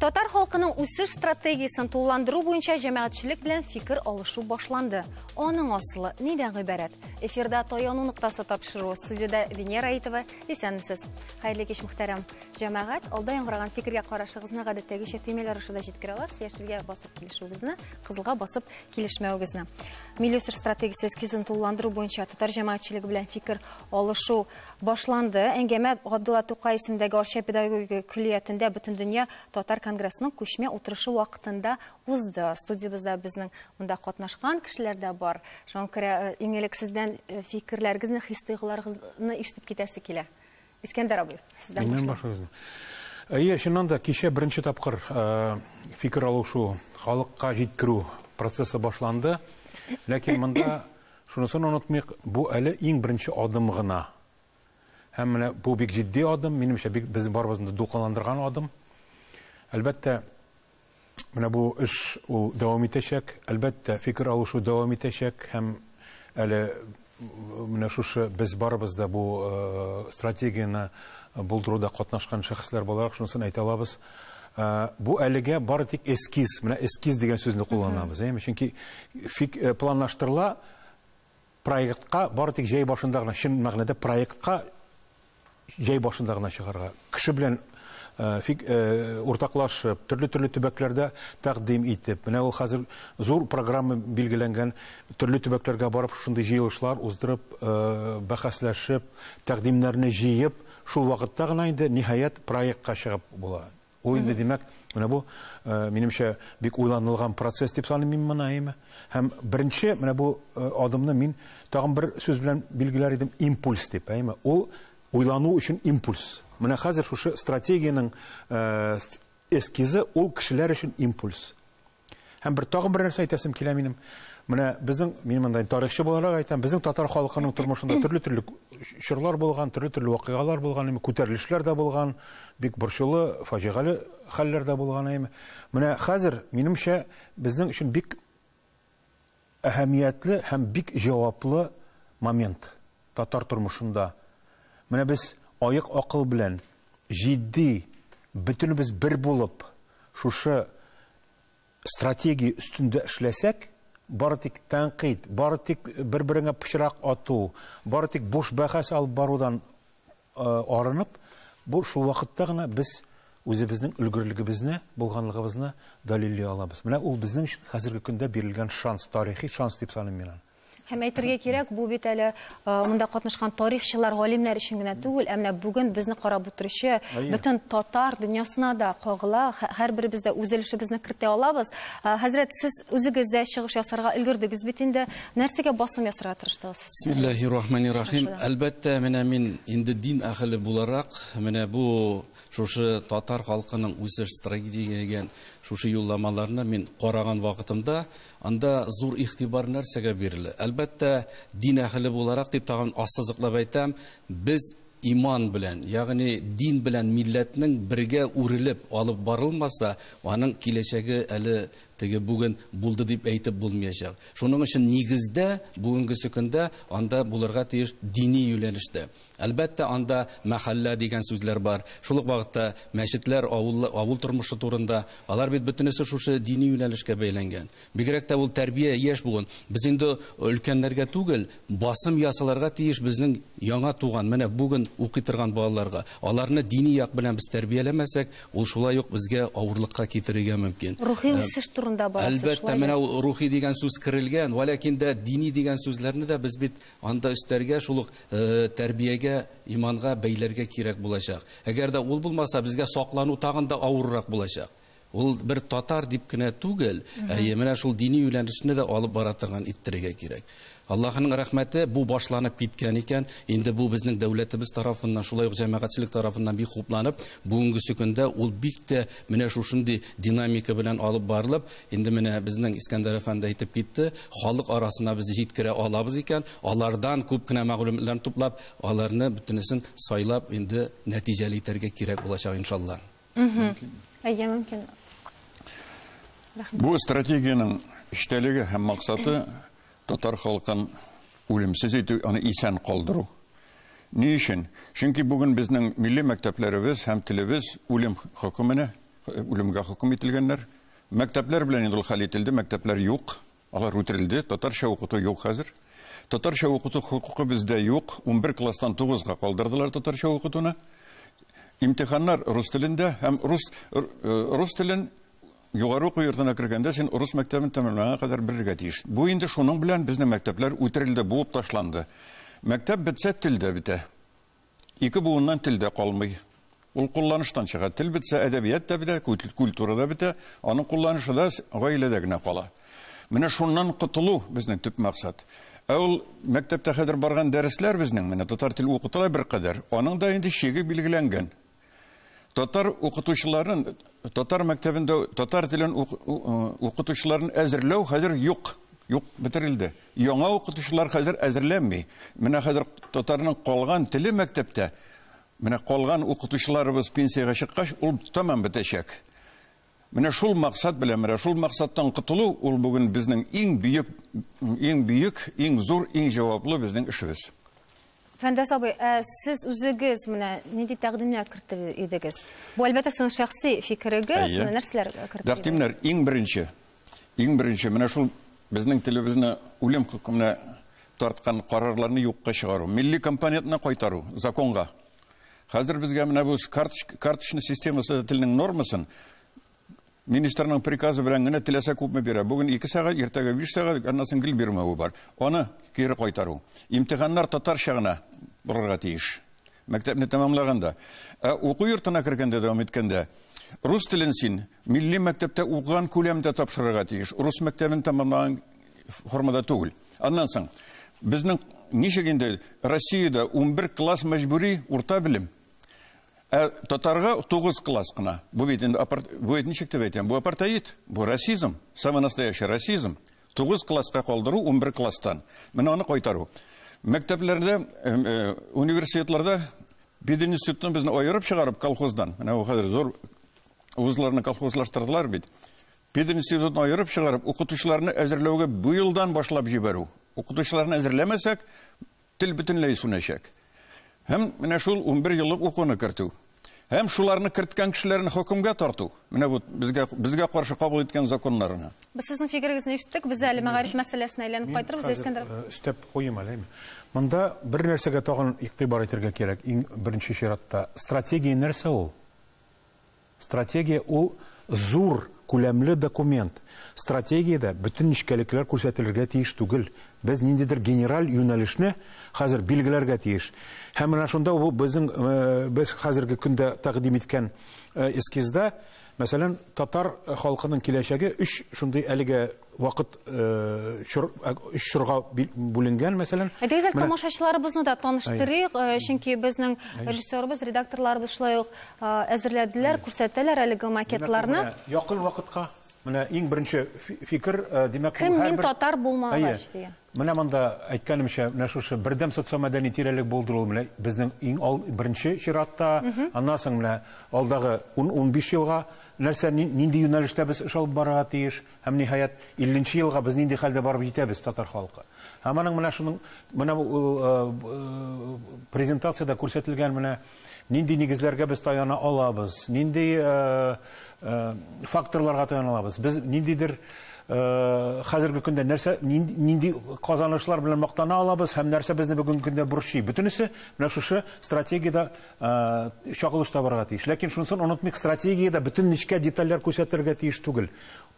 Татар халкының үсеш стратегиясен тулыландыру буенча җәмәгатьчелек белән фикер алышу башланды. Аның асылы нидән гыйбарәт? Эфирда «Таяну ноктасы» тапшыруы, студиядә Венера Аитова. Исәнмесез. Хәерле кич, мөхтәрәм җәмәгать. Алда яңгыраган фикергә карашыгызны гадәттәгечә төймәләр аша да җиткерә аласыз. Яшелгә басып килешүегезне, кызылга басып килешмәвегезне. Милли үсеш стратегиясе эскизын тулыландыру буенча татар җәмәгатьчелеге белән фикер алышу башланды. Әңгәмә Габдулла Тукай исемендәге Арча педагогика көллиятендә Бөтендөнья татар конгрессының күчмә утырышы вакытында узды. Студиябездә безнең монда катнашкан кешеләр дә бар. Шуңа күрә иң элек сездән фикерләрегезне, хис-тойгыларыгызны ишетеп китәсе килә. Искәндәр абый, сездән башлыйбыз. Әйе, чыннан да кичә беренче тапкыр фикер алышу, халыкка җиткерү процессы башланды. Ләкин монда шунысын онытмыйк, бу әле иң беренче адым гына. Һәм менә бу бик җитди адым, минемчә, бик без барыбызны да дулкынландырган адым. Әлбәттә, менә бу эш ул дәвам итәчәк, әлбәттә, фикер алышу дәвам итәчәк һәм әле менә шушы без барыбыз да бу стратегияне булдыруда катнашкан шәхесләр буларак шунысын әйтә алабыз. Бу әлегә бары тик эскиз, менә эскиз дигән сүзне кулланабыз, әйеме? Чөнки планлаштырыла проектка бары тик җәй башында гына, чын мәгънәдә проектка җәй башында гына чыгарга. Кеше белән уртаклашып, төрле-төрле төбәкләрдә тәкъдим итеп, менә ул хәзер зур программа билгеләнгән, төрле төбәкләргә барып шундый җыелышлар уздырып, бәхәсләшеп, тәкъдимнәрне җыеп, шул вакытта гына инде ниһаять проектка чыгып була. Ул инде, димәк, менә бу, минемчә, бик уйланылган процесс дип саныйм мин моны, әйеме? Һәм беренче менә бу адымны мин тагын бер сүз белән билгеләр идем, импульс дип, әйеме? Ул уйлану өчен импульс. Менә хәзер шушы стратегиянең эскизы ул кешеләр өчен импульс. Һәм бер тагын бер нәрсә әйтәсем килә минем. Менә безнең, мин монда тарихчы буларак әйтәм, безнең татар халкының тормышында төрле-төрле чорлар булган, төрле-төрле вакыйгалар булган, күтәрелешләр дә булган, бик борчулы, фаҗигале хәлләр дә булган. Менә хәзер, минемчә, безнең өчен бик әһәмиятле һәм бик җаваплы момент татар тормышында. Менә без аек акыл белән җитди, бөтенебез бер булып, шушы стратегия өстендә эшләсәк, бары тик тәнкыйть, бары тик бер-береңә пычрак ату, бары тик буш бәхәс алып барудан арынып, бу шул вакытта гына без үзебезнең өлгерлегебезне, булганлыгыбызны дәлилли алабыз. Менә ул безнең өчен хәзерге көндә бирелгән шанс, тарихи шанс дип саныйм мин аны. Һәм әйтергә кирәк, бу бит әле монда катнашкан тарихчылар, галимнәр өчен генә түгел, ә менә бүген безне карап утыручы бөтен татар дөньясына да кагыла, һәрберебез дә үз өлешебезне кертә алабыз. Хәзрәт, сез үзегез дә чыгыш ясарга өлгердегез бит инде. Нәрсәгә басым ясарга тырыштыгыз? Бисмиллаһир-рахманир-рахим. Әлбәттә, менә мин инде дин әһеле буларак, менә бу шушы татар халкының үсеш стратегиясе шушы юлламаларны мин караган вакытымда анда зур игътибар нәрсәгә бирелә? Әлбәттә, дин әһеле буларак дип тагын ассызыклап әйтәм, без иман белән, ягъни дин белән милләтнең бергә үрелеп алып барылмаса, аның киләчәге әле теге бүген булды дип әйтеп булмаячак. Шуның өчен нигездә бүгенге көндә анда булырга тиеш дини юнәлештә. Әлбәттә, анда мәхәллә дигән сүзләр бар. Шул ук вакытта мәчетләр, авыл тормышы турында, алар бит бөтенесе шушы дини юнәлешкә бәйләнгән. Бигрәк тә ул тәрбия яшь буын. Без инде өлкәннәргә түгел, басым ясаларга тиеш безнең яңа туган, менә бүген укый торган балаларга. Аларны дини як белән без тәрбияләмәсәк, ул шулай ук безгә авырлыкка китерергә мөмкин. Рухи үсеш турында барасы. Әлбәттә, менә ул рухи дигән сүз керелгән, вәләкин дә дини дигән сүзләрне дә без бит анда өстәргә, шул ук тәрбиягә, иманга бәйләргә кирәк булачак. Әгәр дә ул булмаса, безгә саклану тагын да авыррак булачак. Ул бер татар дип кенә түгел, әйе, менә шул дини юнәлешне дә алып бара торган иттерергә кирәк. Аллаһының рәхмәте бу башланып киткән икән, инде бу безнең дәүләтебез тарафыннан, шулай ук җәмәгатьчелек тарафыннан бик хупланып, бүгенге көндә ул бик тә менә шушындый динамика белән алып барылып, инде менә безнең Искәндәр әфәнде әйтеп китте, халык арасына без җиткерә алабыз икән, алардан күп кенә мәгълүматлар туплап, аларны бөтенесен сайлап инде нәтиҗәле итәргә кирәк булачак иншалла. Әйе, мөмкин. Бу стратегиянең эчтәлеге һәм максаты татар халкын үлемсез итү, аны исән калдыру. Ни өчен? Чөнки бүген безнең милли мәктәпләребез һәм телебез үлем хөкеменә үлемгә хөкем ителгәннәр. Мәктәпләр белән инде ул хәл ителде, мәктәпләр юк, алар үтерелде, татарча укыту юк хәзер. Татарча укыту хокукы бездә юк, 11 класстан 9-га калдырдылар татарча укытуны. Имтиханнар рус телендә һәм рус телен югары уку йортына кергәндә син рус мәктәбен тәмамлаганга кадәр белергә тиеш. Бу инде шуның белән безнең мәктәпләр үтерелде, буып ташланды. Мәктәп бетсә, тел дә бетә. Ике буыннан тел дә калмый. Ул кулланыштан чыга. Тел бетсә, әдәбият та бетә, культура да бетә, аның кулланышы да гаиләдә генә кала. Менә шуннан котылу безнең төп максат. Ә ул мәктәптә хәзер барган дәресләр безнең, менә татар теле укытыла беркадәр, аның да инде чиге билгеләнгән. Татар укытучыларын, татар мәктәбендә татар телен укытучыларын әзерләү хәзер юк. Юк, бетерелде. Яңа укытучылар хәзер әзерләнми. Менә хәзер татарның калган теле мәктәптә, менә калган укытучыларыбыз пенсиягә чыккач, ул тәмам бетәчәк. Менә шул максат белән, менә шул максаттан котылу, ул бүген безнең иң бөек, иң бөек, иң зур, иң җаваплы безнең эшебез. Фәндәс абый, сез үзегез менә нинди тәкъдимнәр кертер идегез? Бу әлбәттә сезнең шәхси фикерегез, менә нәрсәләр кертер идегез? Тәкъдимнәр иң беренче, иң беренче менә шул безнең телебезне үлем хөкеменә тарткан карарларны юкка чыгару, милли компонентны кайтару законга. Хәзер безгә менә бу карточный системасы теленең нормасын министрның приказы белән генә теләсә күпме бирә. Бүген 2 сәгать, иртәгә 5 сәгать, аннан соң гел бирмәве бар. Аны кире кайтару. Имтиханнар татарча гына булырга тиеш. Мәктәпне тәмамлаганда. Ә уку йортына кергәндә, дәвам иткәндә, рус телен син милли мәктәптә укыган күләмдә тапшырырга тиеш. Рус мәктәбен тәмамлаган формада түгел. Аннан соң безнең ничек инде Россиядә 11 класс мәҗбүри урта белем. Ә татарга 9 класс кына. Бу бит инде апарт-, бу бит ничек дип әйтәм? Бу апартеид, бу расизм, самый настоящий расизм. 9 класска калдыру 11 класстан. Менә аны кайтару. Мәктәпләрдә, университетларда пединституттан безне аерып чыгарып колхоздан. Менә бу хәзер зур вузларны колхозлаштырдылар бит. Пединститутны аерып чыгарып, укытучыларны әзерләүгә бу елдан башлап җибәрү. Укытучыларны әзерләмәсәк, тел бөтенләй сүнәчәк. Һәм менә шул 11 еллык укуны кертү. Һәм шуларны керткән кешеләрне хөкемгә тарту. Менә бу безгә каршы кабул иткән законнарны. Без сезнең фикерегезне ишеттек. Без әле мәгариф мәсьәләсенә әйләнеп Мин кайтырбыз, хәзер, Искәндәр. Өстәп куйым әле. Монда бер нәрсәгә тагын игътибар итәргә кирәк. Иң беренче чиратта стратегия нәрсә ул? Стратегия ул зур күләмле документ. Стратегиядә бөтен нечкәлекләр күрсәтелергә тиеш түгел. Без ниндидер генераль юнәлешне хәзер билгеләргә тиеш. Һәм менә шунда бу без хәзерге көндә тәкъдим иткән эскизда, мәсәлән, татар халкының киләчәге өч шундый әлеге вакыт өч чорга бүленгән, мәсәлән. Әйдәгез әле Менә тамашачыларыбызны да таныштырыйк, чөнки безнең режиссерыбыз, редакторларыбыз шулай ук әзерләделәр, күрсәтәләр әлеге макетларны. Менә якын вакытка, менә иң беренче фикер, димәк, Кем ул мин һәрбер татар булмагач Әйе. дигән. Менә монда әйткәнемчә, менә шушы бердәм социомәдәни тирәлек булдыру менә безнең иң беренче чиратта, аннан соң менә алдагы ун-унбиш елга нәрсә, нинди юнәлештә без эш алып барырга тиеш, һәм ниһаять илленче елга без нинди хәлдә барып җитәбез татар халкы. Һәм аның менә шуның, менә бу презентациядә күрсәтелгән менә нинди нигезләргә без таяна алабыз, нинди факторларга таяна алабыз. Без ниндидер хәзерге көндә нәрсә, нинди казанышлар белән мактана алабыз һәм нәрсә безне бүгенге көндә борчый. Бөтенесе менә шушы стратегиядә чагылыш табарга тиеш. Ләкин шунысын онытмыйк, стратегиядә бөтен нечкә детальләр күрсәтергә тиеш түгел.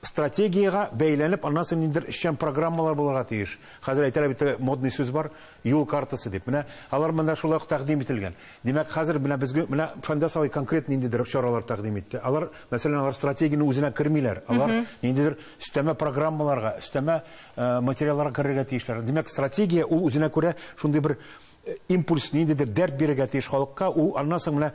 Стратегиягә бәйләнеп, аннан соң ниндидер эшчән программалар булырга тиеш. Хәзер әйтәләр бит, модный сүз бар, юл картасы дип. Менә алар монда шулай ук тәкъдим ителгән. Димәк, хәзер менә безгә, менә Фәндәс абый конкрет ниндидер чаралар тәкъдим итте. Алар, мәсәлән, алар стратегияне үзенә кермиләр. Алар ниндидер өстәмә программаларга, өстәмә материалларга керергә тиешләр. Димәк, стратегия ул үзенә күрә шундый бер импульс, ниндидер дәрт бирергә тиеш халыкка. Ул аннан соң менә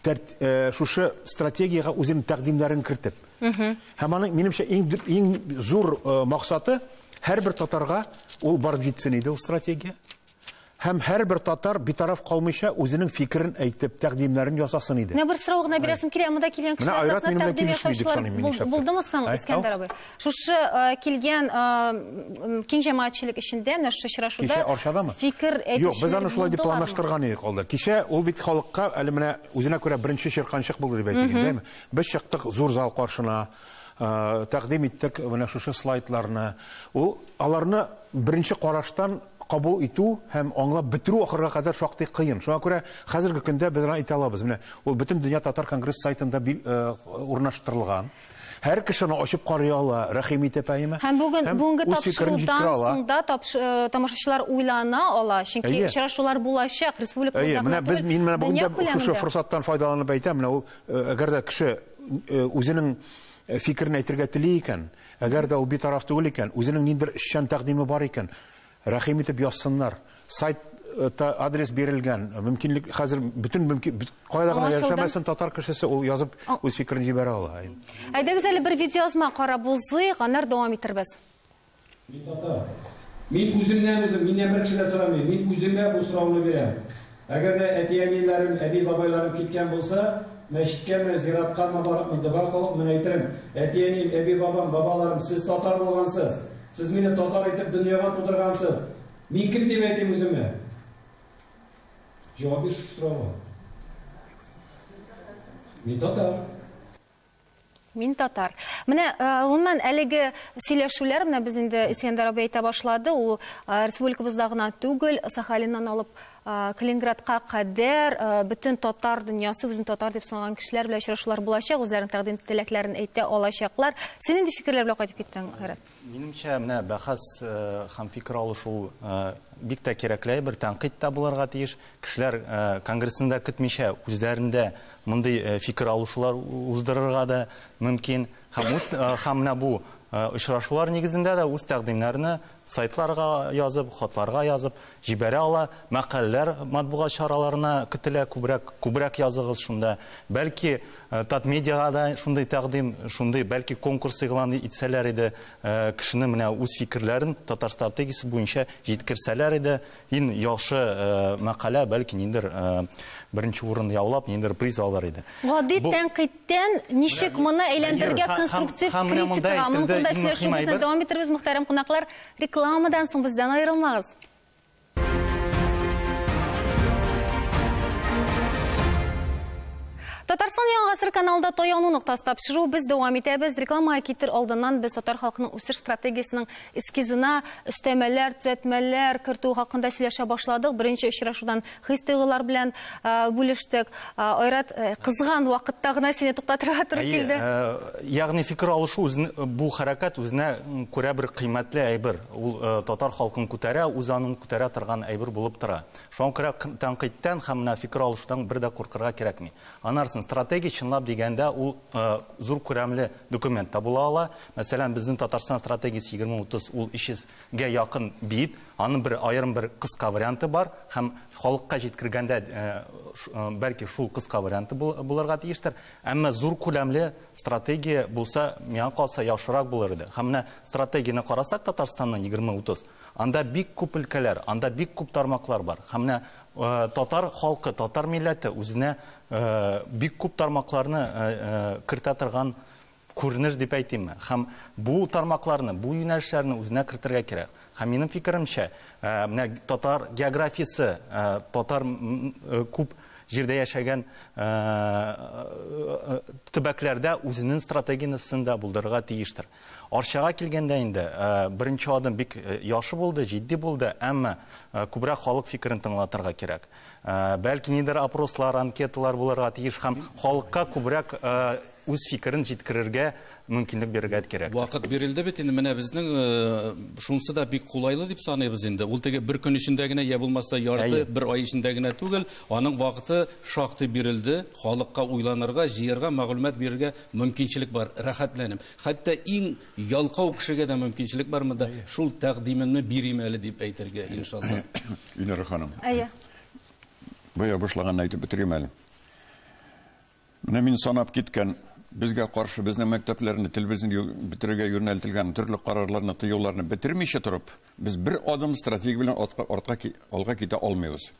дәрт шушы стратегиягә үзенең тәкъдимнәрен кертеп. Һәм аның, минемчә, иң зур максаты һәрбер татарга ул барып җитсен иде ул стратегия. Һәм һәрбер татар битараф калмыйча үзенең фикерен әйтеп, тәкъдимнәрен ясасын иде. Менә бер сорау гына бирәсем килә, монда килгән кешеләр арасында тәкъдим ясаучылар булдымы соң, Искәндәр абый? Шушы килгән киң җәмәгатьчелек эчендә, менә шушы очрашуда фикер әйтүчеләр. Юк, без аны шулай дип планлаштырган идек алда. Кичә ул бит халыкка әле менә үзенә күрә беренче чирканчык булды дип әйтик инде, әйме? Без чыктык зур зал каршына, тәкъдим иттек менә шушы слайдларны. Ул аларны беренче караштан кабул итү һәм аңлап бетерү ахырга кадәр шактый кыен. Шуңа күрә хәзерге көндә без аны әйтә алабыз. Менә ул бөтен дөнья татар конгресс сайтында урнаштырылган. Һәр кеше аны ачып карый ала, рәхим итеп, әйеме? Һәм бүген бүгенге тапшырудан соң да тамашачылар уйлана ала, чөнки очрашулар булачак республикабызда. Әйе, менә без мин менә бүген дә шушы форсаттан файдаланып әйтәм, менә ул әгәр дә кеше үзенең фикерен әйтергә тели икән, әгәр дә ул битараф түгел икән, үзенең ниндидер эшчән тәкъдиме бар икән, рәхим итеп язсыннар. Сайтта адрес бирелгән, мөмкинлек хәзер бөтен мөмкин, кайда гына яшәмәсен татар кешесе ул язып үз фикерен җибәрә ала. Әйдәгез әле бер видеоязма карап узыйк, аннары дәвам итербез. Мин татар. Мин үземнән үзем, миннән бер кеше дә сорамый. Мин үземә бу сорауны бирәм. Әгәр дә әти-әниләрем, әби-бабайларым киткән булса, мәчеткәме, зираткамы барып, дога кылып, мен әйтерем: әти-әнием, әби-бабам, бабаларым, сез татар булгансыз. Сез мине татар итеп дөньяга тудыргансыз. Мин кем дип әйтим үземә? Җавап бир шушы сорауга. Мин татар. Мин татар. Менә гомумән әлеге сөйләшүләр, менә без инде Искәндәр абый әйтә башлады, ул республикабызда гына түгел, Сахалиннан алып Калининградка кадәр бөтен татар дөньясы, үзен татар дип санаган кешеләр белән очрашулар булачак, үзләренең тәкъдим теләкләрен әйтә алачаклар. Син нинди фикерләр белән кайтып киттең, Айрат? Минемчә, менә бәхәс һәм фикер алышу бик тә кирәкле, бер тәнкыйть тә булырга тиеш. Кешеләр конгрессында көтмичә үзләрендә мондый фикер алышулар уздырырга да мөмкин. Һәм менә бу очрашулар нигезендә дә үз тәкъдимнәрне сайтларга язып, хатларга язып җибәрә ала. Мәкаләләр матбугат чараларына көтелә, күбрәк языгыз шунда. Бәлки Татмедиага да шундый тәкъдим, шундый бәлки конкурс игълан итсәләр иде, кешене менә үз фикерләрен татар стратегиясе буенча җиткерсәләр иде, иң яхшы мәкалә бәлки ниндер беренче урын яулап, ниндер приз алыр иде. Гади тәнкыйтьтән ничек моны әйләндерергә конструктив критикага? Моның турында сөйләшүебезне дәвам итербез, мөхтәрәм кунаклар. Рекламадан соң бездән аерылмагыз. Татарстан Яңа Гасыр каналында Таяну ноктасы тапшыру без дәвам итәбез. Рекламага китер алдыннан без татар халкының үсеш стратегиясенең эскизына өстәмәләр, төзәтмәләр кертү хакында сөйләшә башладык. Беренче очрашудан хис-тойгылар белән бүлештек. Айрат, кызган вакытта гына сине туктатырга туры килде. Ягъни фикер алышу бу хәрәкәт үзенә күрә бер кыйммәтле әйбер. Ул татар халкын күтәрә, үз аңын күтәрә торган әйбер булып тора. Шуңа күрә тәнкыйтьтән һәм менә фикер алышудан бер дә куркырга кирәкми. Анарсын стратегия чынлап дигәндә ул зур күләмле документ та була ала. Мәсәлән, безнең Татарстан стратегиясе 2030 ул 300гә якын бит. Аның бер аерым бер кыска варианты бар һәм халыкка җиткергәндә бәлки шул кыска варианты булырга тиештер. Әмма зур күләмле стратегия булса, миңа калса яхшырак булыр иде. Һәм менә стратегияне карасак Татарстанның 2030, анда бик күп өлкәләр, анда бик күп тармаклар бар. Һәм менә татар халкы, татар милләте үзенә бик күп тармакларны кертә торган күренеш дип әйтимме. Һәм бу тармакларны, бу юнәлешләрне үзенә кертергә кирәк. Һәм минем фикеремчә, менә татар географиясе, татар күп җирдә яшәгән төбәкләрдә үзенең стратегиясен дә булдырырга тиештер. Арчага килгәндә инде беренче адым бик яхшы булды, җитди булды, әмма күбрәк халык фикерен тыңлатырга кирәк. Бәлки нидер опрослар, анкеталар булырга тиеш һәм халыкка күбрәк үз фикерен җиткерергә мөмкинлек бирергә кирәк. Вакыт бирелде бит инде, менә безнең шунысы да бик кулайлы дип саныйбыз инде. Ул теге бер көн эчендә генә я булмаса ярты бер ай эчендә генә түгел, аның вакыты шактый бирелде. Халыкка уйланырга, җыярга, мәгълүмат бирергә мөмкинчелек бар, рәхәтләнеп. Хәтта иң ялкау кешегә дә мөмкинчелек бар монда. Шул тәкъдимемне бирим әле дип әйтергә иншалла. Илнара ханым. Әйе. Бая башлаганны әйтеп бетерим әле. Менә мин санап киткән безгә каршы безнең мәктәпләрне, телебезне бетерергә юнәлтелгән төрле карарларны, тыюларны бетермичә торып, без бер адым стратегия белән артка алга китә алмыйбыз.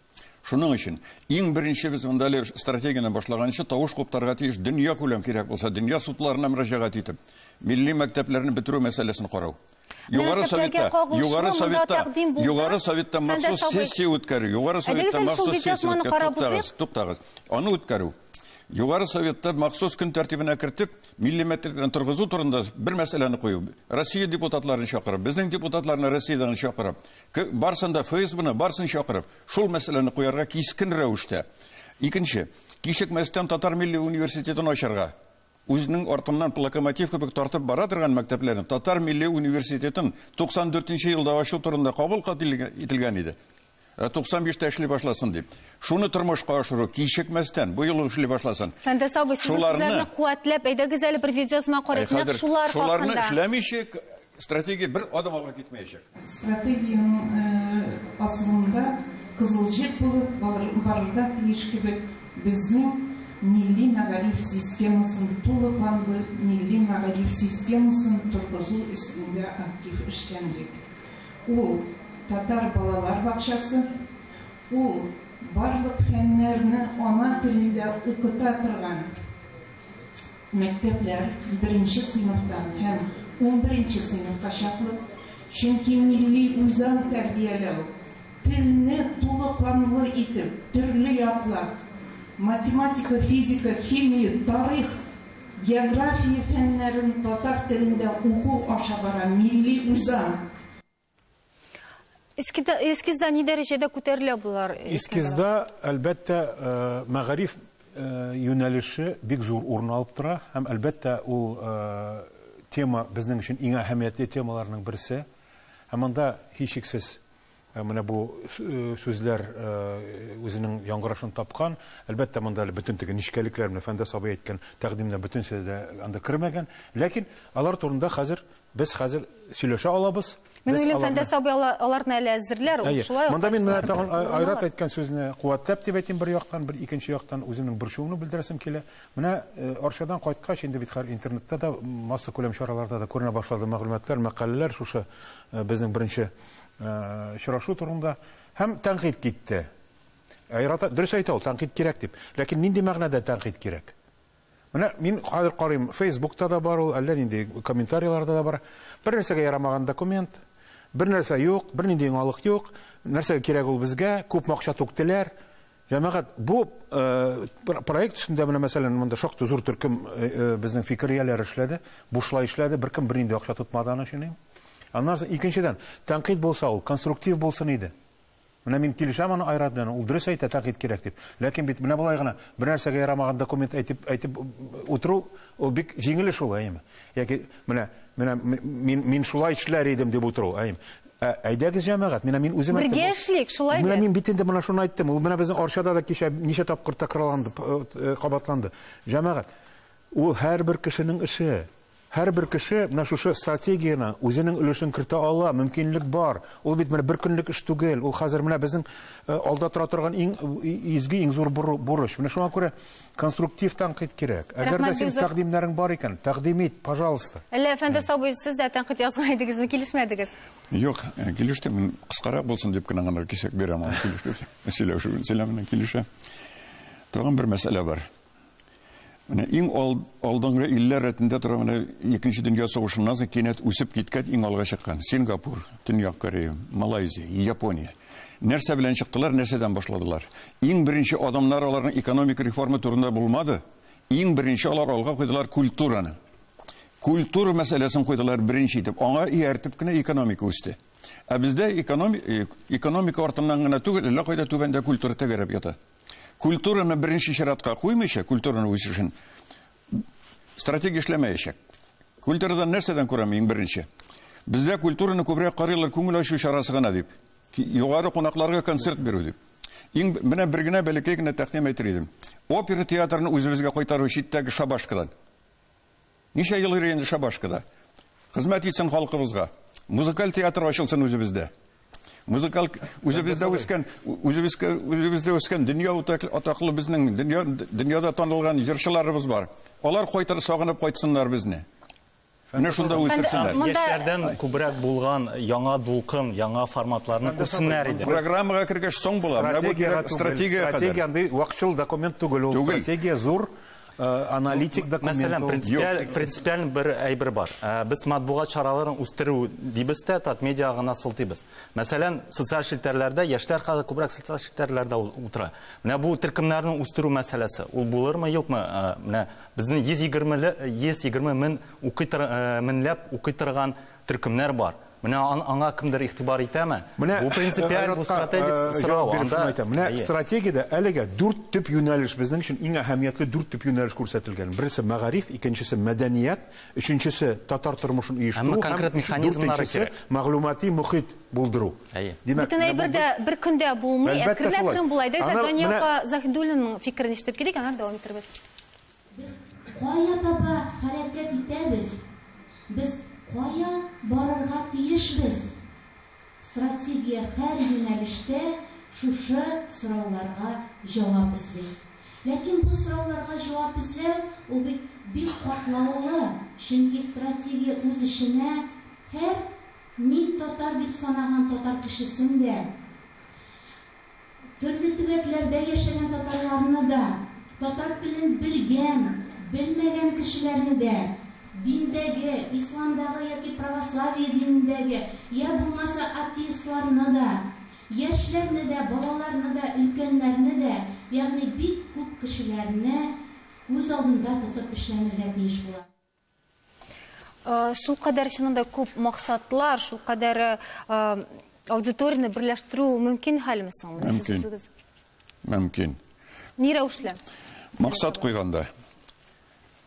Шуның өчен иң беренче без монда әле стратегияне башлаганчы тавыш куптарга тиеш, дөнья күләм кирәк булса, дөнья судларына мөрәҗәгать итеп, милли мәктәпләрне бетерү мәсьәләсен карау. Югары Советта, Югары Советта, Югары Советта махсус сессия үткәрү, Югары Советта махсус сессия үткәрү. Туктагыз, туктагыз. Аны үткәрү. Югары Советта махсус көн тәртибенә кертеп, милли мәктәпләрне торгызу турында бер мәсьәләне кую. Россия депутатларын чакырып, безнең депутатларны Россиядән чакырып, барсын да ФСБны, барсын чакырып, шул мәсьәләне куярга кискен рәвештә. Икенче, кичекмәстән Татар милли университетын ачарга. Үзенең артыннан локомотив кебек тартып бара торган мәктәпләрне Татар милли университетын 94 елда ачу турында кабул ителгән иде. 95-тә эшли башласын дип. Шуны тормышка ашыру кичекмәстән бу юлы эшли башласын. Фәндәс абый, сезне куәтләп, әйдәгез әле бер видеосына карыйк, нәкъ шулар хакында. Шуларны эшләмичә стратегия бер адым алга китмәячәк. Стратегиянең асылында кызыл җеп булып барырга тиеш кебек безнең милли мәгариф системасын, тулы канлы милли мәгариф системасын торгызу өстендә актив эшчәнлек. Ул татар балалар бакчасы, ул барлык фәннәрне ана телендә укыта торган мәктәпләр беренче сыйныфтан һәм 11 сыйныфка чаклы, чөнки милли үзаң тәрбияләү, телне тулы канлы итеп, төрле яклап, математика, физика, химия, тарих, география фәннәрен татар телендә уку аша бара милли үзаң. Эскизда ни дәрәҗәдә күтәрелә булар? Эскизда, әлбәттә, мәгариф юнәлеше бик зур урын алып тора һәм әлбәттә ул тема безнең өчен иң әһәмиятле темаларның берсе. Һәм анда һичшиксез менә бу сүзләр үзенең яңгырашын тапкан. Әлбәттә, монда әле бөтен теге нечкәлекләр, менә Фәндәс абый әйткән тәкъдимнәр бөтенесе дә анда кермәгән. Ләкин алар турында хәзер без хәзер сөйләшә алабыз. Мин уйлыйм, Фәндәс абый аларны әле әзерләр, ул шулай. Монда мин менә тагын Айрат әйткән сүзне куәтләп дип әйтим бер яктан, бер икенче яктан үземнең борчуымны белдерәсем килә. Менә Арчадан кайткач, инде бит хәзер интернетта да, массакүләм чараларда да күренә башлады мәгълүматлар, мәкаләләр шушы безнең беренче очрашу турында һәм тәнкыйть китте. Айрат дөрес әйтә ул, тәнкыйть кирәк дип. Ләкин нинди мәгънәдә тәнкыйть кирәк? Менә мин хәзер карыйм, Фейсбукта да бар ул, әллә нинди комментарийларда да бар. Бер нәрсәгә ярамаган документ, бер нәрсә юк, бер нинди яңалык юк, нәрсәгә кирәк ул безгә, күп акча түктеләр. Җәмәгать, бу проект өстендә менә мәсәлән, монда шактый зур төркем безнең фикер ияләре эшләде, бушлай эшләде, беркем бернинди акча тотмады аны өчен. Аннан соң икенчедән, тәнкыйть булса ул, конструктив булсын иде. Менә мин килешәм аны Айрат белән, ул дөрес әйтә, тәнкыйть кирәк дип. Ләкин бит менә болай гына бер нәрсәгә ярамаган документ әйтеп утыру, ул бик җиңел эш ул, әйеме? Яки менә мин шулай эшләр идем дип утыру, әйеме? Әйдәгез җәмәгать, менә мин үзем әйттем. Бергә эшлик, шулай бит. Менә мин бит инде менә шуны әйттем. Ул менә безнең Арчада да кичә ничә тапкыр тәкрарланды, кабатланды. Җәмәгать, ул һәрбер кешенең эше. Һәрбер кеше менә шушы стратегияне үзенең өлешен кертә ала, мөмкинлек бар. Ул бит менә бер көнлек эш түгел. Ул хәзер менә безнең алда тора торган иң изге, иң зур бурыч. Менә шуңа күрә конструктив тәнкыйть кирәк. Әгәр дә синең тәкъдимнәрең бар икән, тәкъдим ит, пожалуйста. Әллә Фәндәс абый, сез дә тәнкыйть язган идегезме, килешмәдегез? Юк, килештем. Мин кыскарак булсын дип кенә гына кисәк бирәм, аны килештем. Сөйләшү, сөйләмне килешә. Тагын бер мәсьәлә бар. Менә иң алдынгы илләр рәтендә тора, менә Икенче дөнья сугышыннан соң кинәт үсеп киткән, иң алга чыккан Сингапур, Төньяк Корея, Малайзия, Япония. Нәрсә белән чыктылар, нәрсәдән башладылар? Иң беренче адымнар аларның экономик реформа турында булмады. Иң беренче алар алга куйдылар культураны. Культура мәсьәләсен куйдылар беренче итеп. Аңа ияртеп кенә экономика үсте. Ә бездә экономика артыннан гына түгел, әллә кайда түбәндә культура тәгәрәп ята. Культураны беренче чиратка куймыйча, культураны үсешен стратегия эшләмәячәк. Культурадан нәрсәдән күрәм иң беренче? Бездә культураны күбрәк карыйлар күңел ачу чарасы гына дип. Югары кунакларга концерт бирү дип. Иң менә бер генә бәләкәй генә тәкъдим әйтер идем. Опера театрын үзебезгә кайтару читтәге шабашкадан. Ничә ел йөри инде шабашкада? Хезмәт итсен халкыбызга. Музыкаль театр ачылсын үзебездә. Музыкаль үзебездә үскән, үзебездә үскән дөнья атаклы безнең дөньяда танылган җырчыларыбыз бар. Алар кайтыр, сагынып кайтсыннар безне. Менә шунда үстерсеннәр. Яшьләрдән күбрәк булган яңа дулкын, яңа форматларны күрсеннәр иде. Программага кергәч соң була. Менә бу стратегия кадәр. Стратегия андый вакытчыл документ түгел ул. Стратегия зур аналитик документ. Мәсәлән, принципиаль бер әйбер бар. Без матбугат чараларын үстерү дибез дә, Татмедиа гына сылтыйбыз. Мәсәлән, социаль челтәрләрдә яшьләр хәзер күбрәк социаль челтәрләрдә утыра. Менә бу төркемнәрне үстерү мәсьәләсе, ул булырмы, юкмы? Менә безнең 120 мең меңләп укый торган төркемнәр бар. Менә аңа кемдер игътибар итәме? Бу принципиаль, бу стратегик сорау. Менә стратегиядә әлегә 4 төп юнәлеш, безнең өчен иң әһәмиятле 4 төп юнәлеш күрсәтелгән. Берсе мәгариф, икенчесе мәдәният, өченчесе татар тормышын оештыру, һәм дүртенчесе мәгълүмати мохит булдыру. Бөтен әйбер дә бер көндә булмый, әкрен-әкрен була. Әйдәгез, Дания апа Заһидуллинаның фикерен ишетеп килик, аннары дәвам итербез. Без кая таба хәрәкәт итәбез? Без кая барырга тиешбез? Стратегия һәр юнәлештә шушы сорауларга җавап эзли. Ләкин бу сорауларга җавап эзләү ул бит бик катлаулы, чөнки стратегия үз эченә һәр мин татар дип санаган татар кешесен дә, төрле төбәкләрдә яшәгән татарларны да, татар телен белгән, белмәгән кешеләрне дә, диндәге, исламдагы яки православие динендәге, я булмаса атеистларны да, яшьләрне дә, балаларны да, өлкәннәрне дә, ягъни бик күп кешеләрне үз алдында тотып эшләнергә тиеш була. Шул кадәр чынында күп максатлар, шул кадәр аудиторияне берләштерү мөмкин хәлме соң? Мөмкин. Мөмкин. Ни рәвешле? Максат куйганда.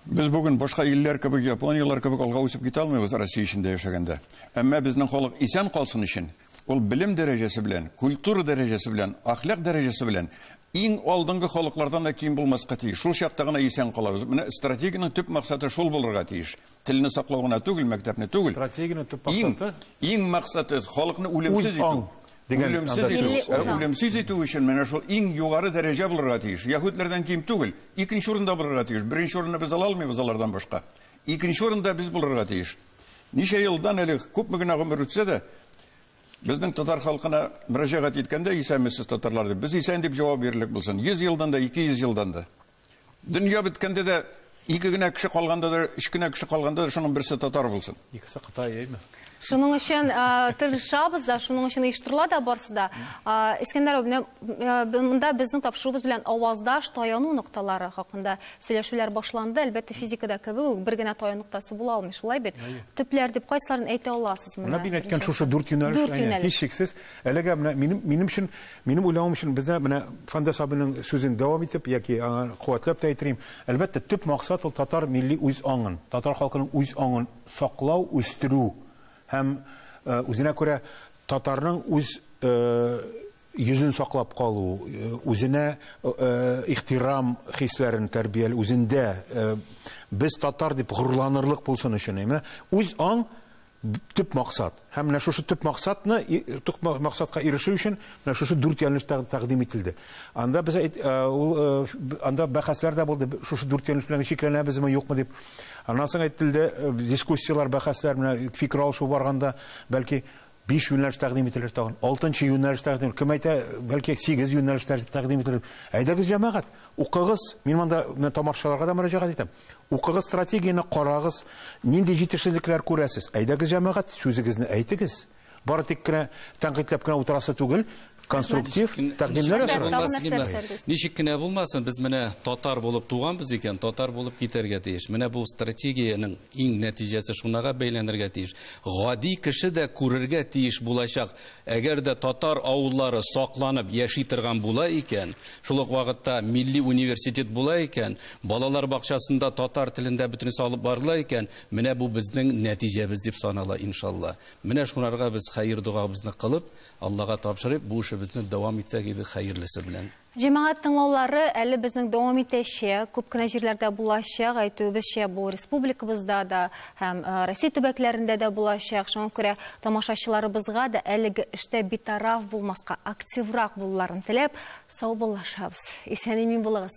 Без бүген башка илләр кебек, Японияләр кебек алга үсеп китә алмыйбыз Россия эчендә яшәгәндә. Әмма безнең халык исән калсын өчен, ул белем дәрәҗәсе белән, культура дәрәҗәсе белән, әхлак дәрәҗәсе белән иң алдынгы халыклардан да ким булмаска тиеш. Шул чакта гына исән калабыз. Менә стратегияның төп максаты шул булырга тиеш. Телне саклау гына түгел, мәктәпне түгел. Стратегияның төп максаты иң максаты халыкны үлемсез итү. Үлемсез итү өчен менә шул иң югары дәрәҗә булырга тиеш. Яһүдләрдән ким түгел, икенче урында булырга тиеш. Беренче урынны без ала алмыйбыз алардан башка. Икенче урында без булырга тиеш. Ничә елдан әле күпме генә гомер үтсә дә, безнең татар халкына мөрәҗәгать иткәндә, исәнмесез татарлар дип, без исән дип җавап бирерлек булсын. 100 елдан да, 200 елдан да. Дөнья беткәндә дә ике генә кеше калганда да, өч кенә кеше калганда да шуның берсе татар булсын. Икесе Кытай, әйме? Шуның өчен тырышабыз да, шуның өчен оештырыла да барсы да. Искәндәр, монда безнең тапшыруыбыз белән аваздаш таяну нокталары хакында сөйләшүләр башланды. Әлбәттә, физикада кебек үк бер генә таяну ноктасы була алмый, шулай бит? Төпләр дип кайсыларын әйтә аласыз менә? Менә мин әйткән шушы дүрт юнәлеш, һичшиксез. Әлегә менә минем өчен, минем уйлавым өчен бездә менә Фәндәс абының сүзен дәвам итеп яки аңа куәтләп тә әйтер. Әлбәттә, төп максат ул татар милли үз аңын, татар халкының үз аңын саклау, үстерү һәм үзенә күрә татарның үз йөзен саклап калу, үзенә ихтирам хисләрен тәрбиял, үзендә без татар дип горурланырлык булсын өчен, әйме? Үз аң төп максат. Һәм менә шушы төп максатны, төп максатка ирешү өчен менә шушы дүрт юнәлеш тәкъдим ителде. Анда без ул анда бәхәсләр дә булды, шушы дүрт юнәлеш белән чикләнәбезме, юкмы дип. Аннан соң әйтелде, дискуссияләр, бәхәсләр, менә фикер алышу барганда, бәлки 5 юнәлеш тәкъдим ителер тагын, 6 юнәлеш тәкъдим, кем әйтә, бәлки 8 юнәлеш тәкъдим ителер. Әйдәгез, җәмәгать, укыгыз, мин монда тамашачыларга да мөрәҗәгать итәм. Укыгыз стратегияне, карагыз, нинди җитешсезлекләр күрәсез. Әйдәгез, җәмәгать, сүзегезне әйтегез. Бары тик кенә тәнкыйтьләп кенә утырасы түгел, конструктив тәкъдимнәр ясарга. Ничек кенә булмасын, без менә татар булып туганбыз икән, татар булып китәргә тиеш. Менә бу стратегиянең иң нәтиҗәсе шунага бәйләнергә тиеш. Гади кеше дә күрергә тиеш булачак. Әгәр дә татар авыллары сакланып яши торган була икән, шул ук вакытта милли университет була икән, балалар бакчасында татар телендә бөтенесе алып барыла икән, менә бу безнең нәтиҗәбез дип санала иншалла. Менә шунарга без хәер догабызны кылып, Аллага тапшырып, бу эшебез эшләребезне дәвам итсәк иде хәерлесе белән. Җәмәгать тыңлаулары әле безнең дәвам итәчәк, күп кенә җирләрдә булачак, әйтүебезчә, бу республикабызда да һәм Россия төбәкләрендә дә булачак. Шуңа күрә тамашачыларыбызга да әлеге эштә битараф булмаска, активрак булуларын теләп, саубуллашабыз. Исән-имин булыгыз.